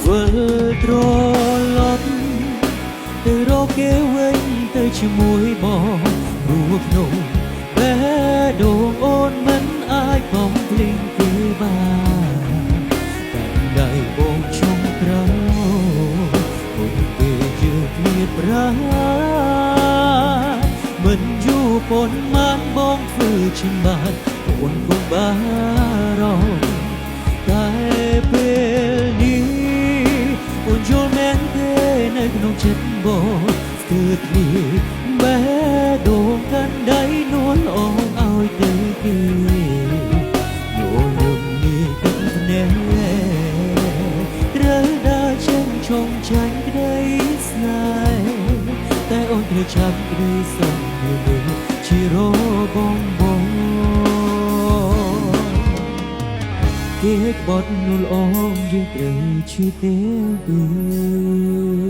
វិលត្រឡប់ទៅរកគេវិញទៅជាមួយបងព្រោះក្នុងបេះដូងអូនមិនអាចបំភ្លេងគេបានតែដៃបងចុងក្រោយមុនពេលយើងឃ្លាតប្រាមិនយូរប៉ុន្មានបងធ្វើជាបានអូនកុំបារម្ភតែពេលនេះអូនយល់មែនទេនៅក្នុងចិត្តបងស្ទើរធ្លាយបេះដូងកាន់ដៃនួនអងឲ្យទៅគេញញឹមនេះទឹកភ្នែកត្រូវដើរចិនចងចាញ់ក្តីស្នេហ៍តែអូនត្រូវចាំក្តីសង្ឃនេះជារបស់បងគេក្បត់នួលអងយើងត្រូវឈឺទាំងពីរ។